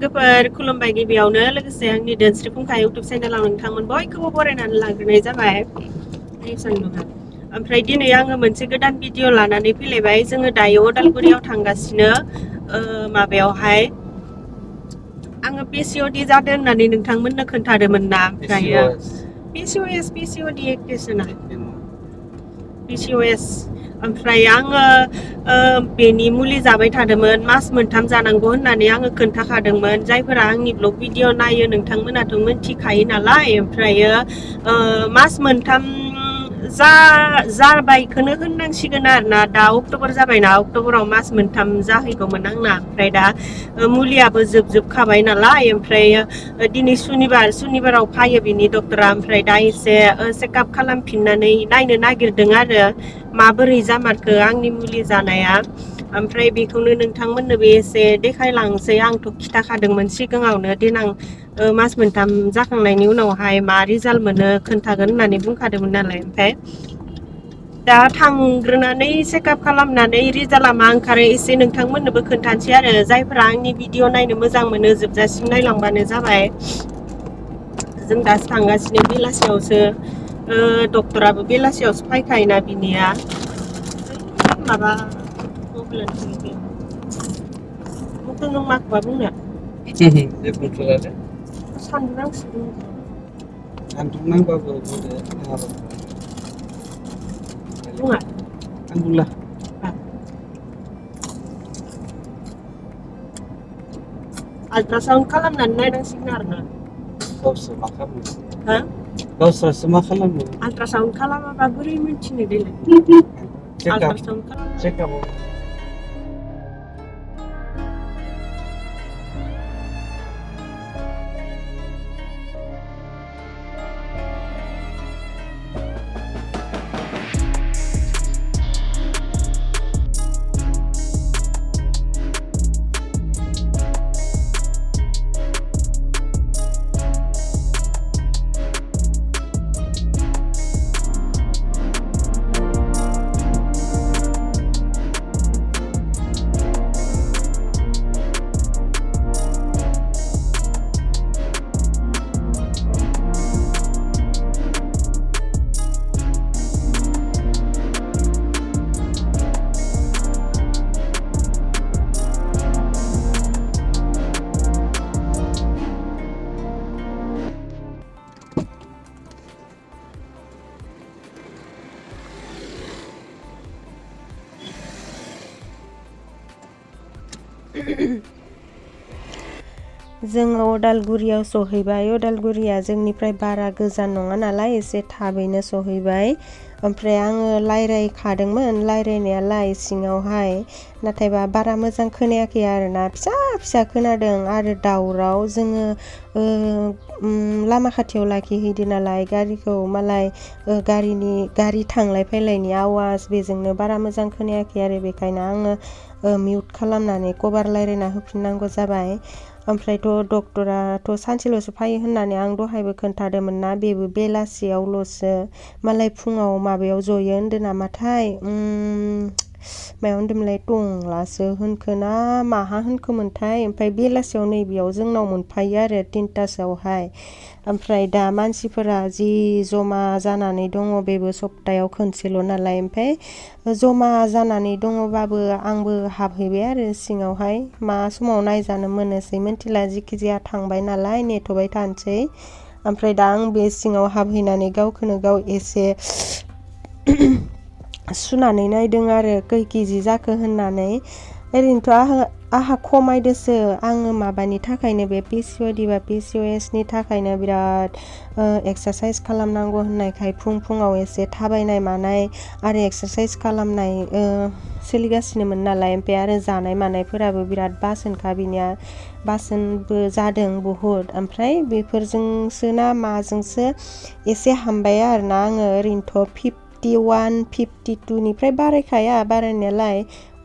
लोगोफोर खुलुमबाय गिबियावनो लोगोसे आंनि धोनस्रि फुंखा इउटुब चेनेलाव नोंथांमोन बयखौबो बरायनानै लाग्रोनाय जाबाय ओमफ्राय दिनै आङो मोनसे गोदान भिडिअ लानानै फैलायबाय जोङो दायो अदालगुरियाव थांगासिनो माबायावहाय आङो PCOD जादों होननानै नोंथांमोननो खोन्थादोंमोन ना ओमफ्रायो PCOD एक्टेसना PCOS ओमफ्राय आङो बेनि मुलि जाबाय थादोंमोन मास मोनथाम जानांगौ होननानै आङो खोन्थाखादोंमोन जायफोरा आंनि ब्लग भिडिअ नायो नोंथांमोनाथ' मिथिखायो नालाय ओमफ्रायो मास मोनथाम जाबायखौनो होननांसिगोन आरोना दा अक्ट'बर जाबायना अक्ट'बराव मास मोनथाम जाहैगौमोन आंना ओमफ्राय दा मुलियाबो जोबखाबाय नालाय ओमफ्राय दिनै सुनिबाराव फैयो बिनि डक्टरा ओमफ्राय दा एसे चेकआप खालामफिननानै नायनो नागिरदों आरो माबोरै जामारखो आंनि मुलि जानाया ओमफ्राय बेखौनो नोंथांमोननोबो एसे देखायलांसै आंथ' खिथाखादोंमोन सिगाङावनो देनां मास मोनथाम जाखांनायनि उनावहाय मा रिजाल्ट मोनो खोन्थागोन होननानै बुंखादोंमोन नालाय ओमफ्राय दा थांग्रोनानै चेकआप खालामनानै रिजाल्टआ मा ओंखारो एसे नोंथांमोननोबो खोन्थानोसै आरो जायफोरा आंनि भिडिअ नायनो मोजां मोनो जोबजासिम नायलांबानो जाबाय जों दासो थांगासिनो बेलासियावसो डक्टराबो बेलासियावसो फैखायोना बिनिया माबा नों माखौबा बुंनो सानदुं नांबाबो बुङा आं बुंला आल्ट्रासाउन्ड खालामनानै नायनांसिगोन आरोना गावसोर मा खालामो गावसोरसो मा खालामो आल्ट्रासाउन्ड खालामाबा बोरै मिथिनो देलाय आल्ट्रासाउन्ड खालाम जोङो अदालगुरियाव सहैबाय अदालगुरिया जोंनिफ्राय बारा गोजान नङा नालाय एसे थाबैनो सहैबाय ओमफ्राय आङो रायज्लायखादोंमोन रायज्लायनायालाय सिङावहाय नाथायबा बारा मोजां खोनायाखै आरोना फिसा खोनादों आरो दावराव जोङो लामा खाथियाव लाखिहैदो नालाय गारिखौ मालाय गारि थांलाय फैलायनि आवाज बेजोंनो बारा मोजां खोनायाखै आरो बेखायनो आङो मिउट खालामनानै कभार रायज्लायना होफिननांगौ जाबाय ओमफ्रायथ' डक्टराथ' सानसेल'सो फैयो होननानै आं दहायबो खोन्थादोंमोन ना बेबो बेलासियावल'सो मालाय फुङाव माबायाव जयो होनदों नामाथाय मायाव होनदोंमोनलाय टंलासो होनखोना माहा होनखोमोनथाय ओमफ्राय बेलासियाव नैबेयाव जोंनाव मोनफायो आरो 3टासोआवहाय ओमफ्राय दा मानसिफोरा जि जमा जानानै दङ बेबो सप्तायाव खनसेल' नालाय ओमफ्राय जमा जानानै दङबाबो आंबो हाबहैबाय आरो सिङावहाय मा समाव नायजानो मोनोसै मिन्थिला जिखिजाया थांबाय नालाय नेथ'बाय थानोसै ओमफ्राय दा आं बे सिङाव हाबहैनानै गावखौनो गाव एसे सुनानै नायदों आरो खै केजि जाखो होननानै ओरैनोथ' आहा खमायदोसो आङो माबानि थाखायनो बे PCOD बा PCOSनि थाखायनो बिराद एक्सारसाइज खालामनांगौ होननायखाय फुङाव एसे थाबायनाय मानाय आरो एक्सारसाइज खालामनाय सोलिगासिनोमोन नालाय ओमफ्राय आरो जानाय मानायफोराबो बिराद बासोनखा बिनिया बासोनबो जादों बहुद ओमफ्राय बेफोरजोंसो ना माजोंसो एसे हामबाय आरोना आङो ओरैनोथ' 51 52निफ्राय बारायखाया बारायनायालाय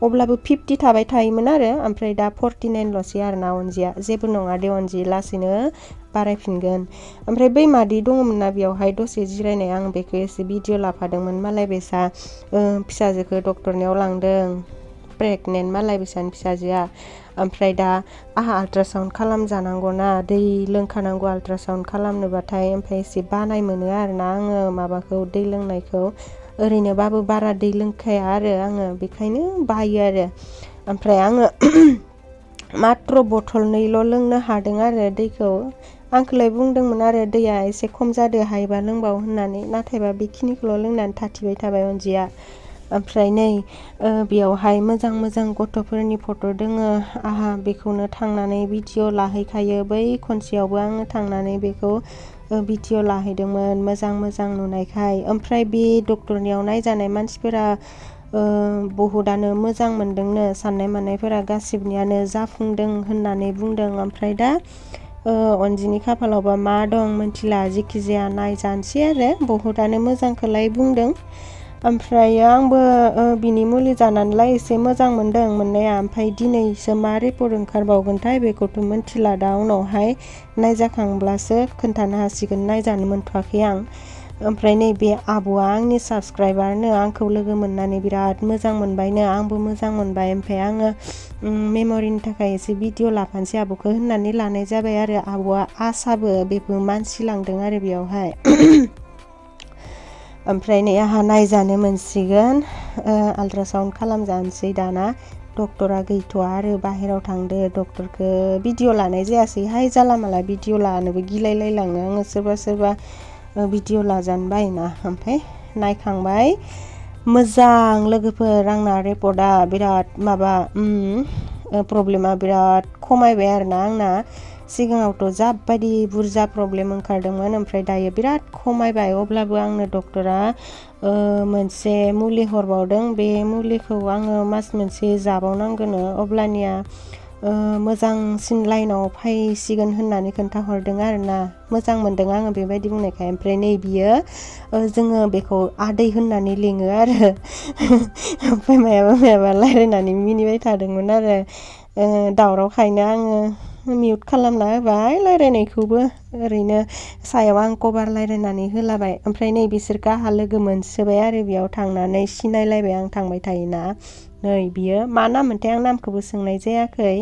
अब्लाबो 50 थाबाय थायोमोन आरो ओमफ्राय दा 49ल'सै आरोना अनजिया जेबो नङा दे अनजि लासैनो बारायफिनगोन ओमफ्राय बै मादै दङमोन ना बेयावहाय दसे जिरायनाय आं बेखौ एसे भिडिअ लाफादोंमोन मालाय बेसा फिसाजोखौ डक्टरनियाव लांदों प्रेगनेन्ट मालाय बिसानि फिसाजोआ ओमफ्राय दा आहा आल्ट्रासाउन्ड खालामजानांगौना दै लोंखानांगौ आल्ट्रासाउन्ड खालामनोबाथाय ओमफ्राय एसे बानाय मोनो आरोना आङो माबाखौ दै लोंनायखौ ओरैनोबाबो बारा दै लोंखाया आरो आङो बेखायनो बायो आरो ओमफ्राय आङो मात्र बथलनैल' लोंनो हादों आरो दैखौ आंखौलाय बुंदोंमोन आरो दैया एसे खम जादो हायोबा लोंबाव होननानै नाथायबा बेखिनिखौल' लोंनानै थाथिबाय थाबाय अनजिया ओमफ्राय नै बेयावहाय मोजां मोजां गथ'फोरनि फट' दोङो आहा बेखौनो थांनानै भिडिअ लाहैखायो बै खनसेयावबो आङो थांनानै बेखौ भिडिअ लाहैदोंमोन मोजां मोजां नुनायखाय ओमफ्राय बे डक्टरनियाव नायजानाय मानसिफोरा बहुदानो मोजां मोनदोंनो साननाय मानायफोरा गासिबनियानो जाफुंदों होननानै बुंदों ओमफ्राय दा अनजिनि खाफालावबा मा दं मिथिला जिखिजाया नायजानोसै आरो बहुदानो मोजांखौलाय बुंदों ओमफ्राय आंबो बिनि मुलि जानानैलाय एसे मोजां मोनदों मोननाया ओमफ्राय दिनैसो मा रिपर्ट ओंखारबावगोनथाय बेखौथ' मिथिला दा उनावहाय नायजाखांब्लासो खोन्थानो हासिगोन नायजानो मोनथ'वाखै आं ओमफ्राय नैबे आब'आ आंनि साबस्क्राइबारनो आंखौ लोगो मोननानै बिराद मोजां मोनबायनो आंबो मोजां मोनबाय ओमफ्राय आङो मेम'रिनि थाखाय एसे भिडिअ लाफानोसै आब'खौ होननानै लानाय जाबाय आरो आब'आ आसाबो बेबो मानसि लांदों आरो बेयावहाय ओमफ्राय नै आंहा नायजानो मोनसिगोन आल्ट्रासाउन्ड खालामजानोसै दाना डक्टरा गैथ'आ आरो बाहेराव थांदो डक्टरखौ भिडिअ लानाय जायासैहाय जाला माला भिडिअ लानोबो गिलायलायलाङो आङो सोरबा भिडिअ लाजानो बायोना ओमफ्राय नायखांबाय मोजां लोगोफोर आंना रिपर्टआ बिराद माबा प्रब्लेमा बिराद खमायबाय आरोना आंना सिगाङावथ' जाबायदि बुरजा प्रब्लेम ओंखारदोंमोन ओमफ्राय दायो बिराद खमायबाय अब्लाबो आंनो डक्टरा मोनसे मुलि हरबावदों बे मुलिखौ आङो मास मोनसे जाबावनांगोनो अब्लानिया मोजांसिन लाइनाव फैसिगोन होननानै खोन्थाहरदों आरोना मोजां मोनदों आङो बेबायदि बुंनायखाय ओमफ्राय नै बियो जोङो बेखौ आदै होननानै लिङो आरो ओमफ्राय मायाबा रायलायनानै मिनिबाय थादोंमोन आरो दावरावखायनो आङो मिउट खालामना होबाय रायलायनायखौबो ओरैनो सायाव आं कभार रायलायनानै होलाबाय ओमफ्राय नै बिसोरखौ आंहा लोगो मोनसोबाय आरो बेयाव थांनानै सिनायलायबाय आं थांबाय थायोना नै बियो मा नाम मोनथाय आं नामखौबो सोंनाय जायाखै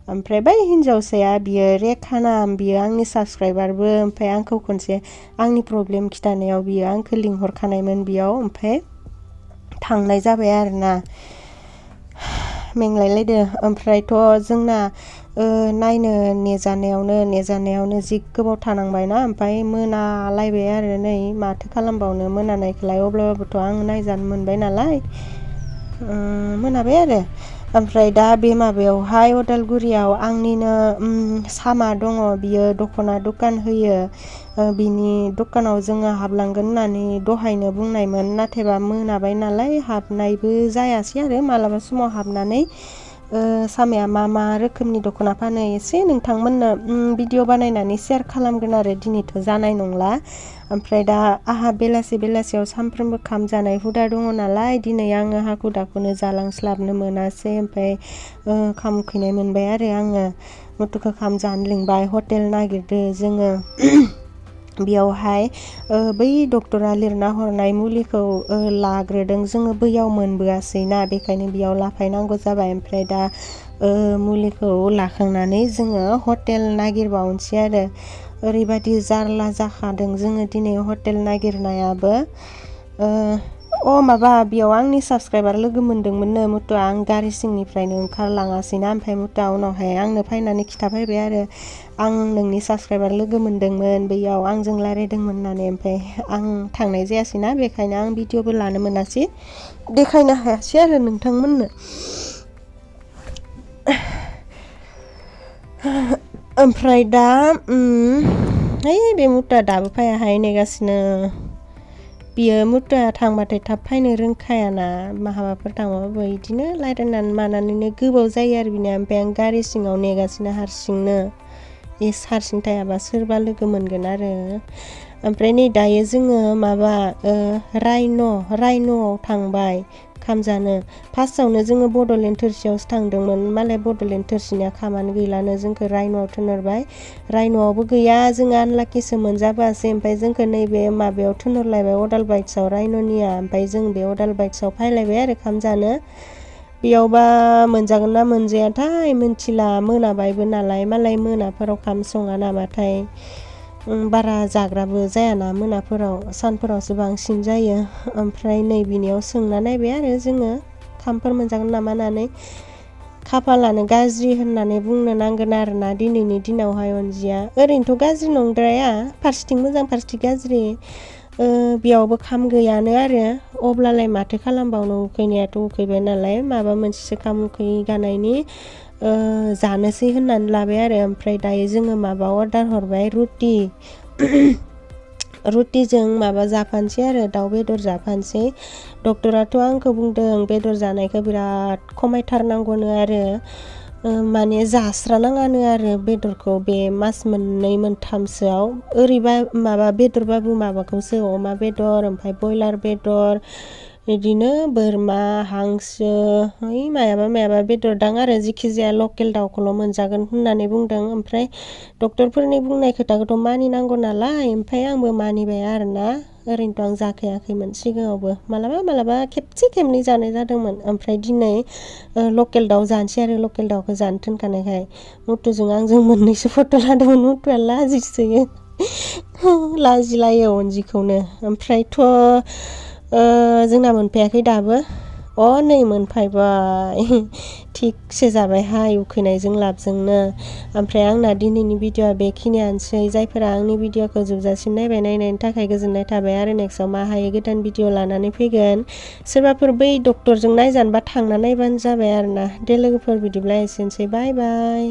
ओमफ्राय बै हिन्जावसाया बियो रेखा नाम बियो आंनि साबस्क्राइबारबो ओमफ्राय आंखौ खनसे आंनि प्रब्लेम खिथानायाव बियो आंखौ लिंहरखानायमोन बेयाव ओमफ्राय थांनाय जाबाय आरोना मेंलायलायदो ओमफ्रायथ' जोंना नायनो नेजानायावनो जि गोबाव थानांबायना ओमफ्राय मोनालायबाय आरो नै माथो खालामबावनो मोनानायखौलाय अब्लाबोथ' आं नायजानो मोनबाय नालाय मोनाबाय आरो ओमफ्राय दा बे माबायावहाय उदालगुरियाव आंनिनो सामा दङ बियो दख'ना दखान होयो बिनि दखानाव जोङो हाबलांगोन होननानै दहायनो बुंनायमोन नाथायबा मोनाबाय नालाय हाबनायबो जायासै आरो मालाबा समाव हाबनानै सामाया मा रोखोमनि दख'ना फानो एसे नोंथांमोननो भिडिअ बानायनानै शेयार खालामगोन आरो दिनैथ' जानाय नंला ओमफ्राय दा आहा बेलासियाव सानफ्रोमबो खाम जानाय हुदा दङ नालाय दिनै आङो हाखु दाखुनो जालांस्लाबनो मोनासै ओमफ्राय खाम उखैनाय मोनबाय आरो आङो मुथुखौ खाम जानो लिंबाय हटेल नागिरदो जोङो बेयावहाय बै डक्टरा लिरना हरनाय मुलिखौ लाग्रोदों जोङो बैयाव मोनबोआसैना बेखायनो बेयाव लाफायनांगौ जाबाय ओमफ्राय दा मुलिखौ लाखांनानै जोङो हटेल नागिरबावनोसै आरो ओरैबादि जारला जाखादों जोङो दिनै हटेल नागिरनायाबो माबा बेयाव आंनि साबस्क्राइबार लोगो मोनदोंमोननो मुथुआ आं गारि सिंनिफ्रायनो ओंखारलाङासैना ओमफ्राय मुथुआ उनावहाय आंनो फैनानै खिथाफैबाय आरो आं नोंनि साबस्क्राइबार लोगो मोनदोंमोन बैयाव आंजों रायलायदोंमोन होननानै ओमफ्राय आं थांनाय जायासैना बेखायनो आं भिडिअबो लानो मोनासै देखायनो हायासै आरो नोंथांमोननो ओमफ्राय दा बे मुथुआ दाबो फैयाहाय नेगासिनो बियो मुथुआ थांबाथाय थाब फैनो रोंखायाना माहाबाफोर थांबाबो बिदिनो रायलायनानै मानानैनो गोबाव जायो आरो बिनिया ओमफ्राय आं गारि सिङाव नेगासिनो हारसिंनो हारसिं थायाबा सोरबा लोगो मोनगोन आरो ओमफ्राय नै दायो जोङो माबा रायन'आव थांबाय खामजानो फार्स्टआवनो जोङो बड'लेण्ड थोरसियावसो थांदोंमोन मालाय बड'लेण्ड थोरसिनिया खामानो गैलानो जोंखौ रायन'आव थिनहरबाय रायन'आवबो गैया जोङो आनलाकिसो मोनजाबोआसै ओमफ्राय जोंखौ नैबे माबायाव थिनहरलायबाय अदाल बाइट्सआव रायन'निया ओमफ्राय जों बे अदाल बाइट्सआव फैलायबाय आरो खामजानो बेयावबा मोनजागोन ना मोनजायाथाय मिन्थिला मोनाबायबो नालाय मालाय मोनाफोराव ओंखाम सङा नामाथाय बारा जाग्राबो जायाना मोनाफोराव सानफोरावसो बांसिन जायो ओमफ्राय नै बिनियाव सोंना नायबाय आरो जोङो ओंखामफोर मोनजागोन नामा होननानै खाफालानो गाज्रि होननानै बुंनो नांगोन आरोना दिनैनि दिनावहाय अनजिया ओरैनोथ' गाज्रि नंद्राया फारसेथिं मोजां फारसेथिं गाज्रि बेयावबो खाम गैयानो आरो अब्लालाय माथो खालामबावनो उखैनायाथ' उखैबाय नालाय माबा मोनसेसो खाम उखैगानायनि जानोसै होननानै लाबाय आरो ओमफ्राय दायो जोङो माबा अर्डार हरबाय रुटिजों माबा जाफानोसै आरो दाउ बेदर जाफानोसै डक्टराथ' आंखौ बुंदों बेदर जानायखौ बिराद खमायथारनांगौनो आरो माने जास्रानाङानो आरो बेदरखौ बे मास मोननै मोनथामसोआव ओरैबा माबा बेदरबाबो माबाखौसो अमा बेदर ओमफ्राय बयलार बेदर बिदिनो बोरमा हांसो मायाबा बेदर दां आरो जिखि जाया लकेल दाउखौल' मोनजागोन होननानै बुंदों ओमफ्राय डक्टरफोरनि बुंनाय खोथाखौथ' मानिनांगौ नालाय ओमफ्राय आंबो मानिबाय आरोना ओरैनोथ' आं जाखायाखैमोन सिगाङावबो मालाबा खेबसे खेबनै जानाय जादोंमोन ओमफ्राय दिनै लकेल दाउ जानोसै आरो लकेल दाउखौ जानो थिनखानायखाय मुथुजों आंजों मोननैसो फट' लादोंमोन मुथुआ लाजिसोयो लाजिलायो अनजिखौनो ओमफ्रायथ' जोंना मोनफैयाखै दाबो नै मोनफैबाय थिगसे जाबायहाय उखैनायजों लाबजोंनो ओमफ्राय आंना दिनैनि भिडिअ'आ बेखिनियानोसै जायफोरा आंनि भिडिअ'खौ जोबजासिम नायनायनि थाखाय गोजोननाय थाबाय आरो नेक्स्टआव मा हायो गोदान भिडिअ' लानानै फैगोन सोरबाफोर बै डक्टरजों नायजानोबा थांना नायबानो जाबाय आरोना दे लोगोफोर बिदिब्ला एसेनोसै बाय बाय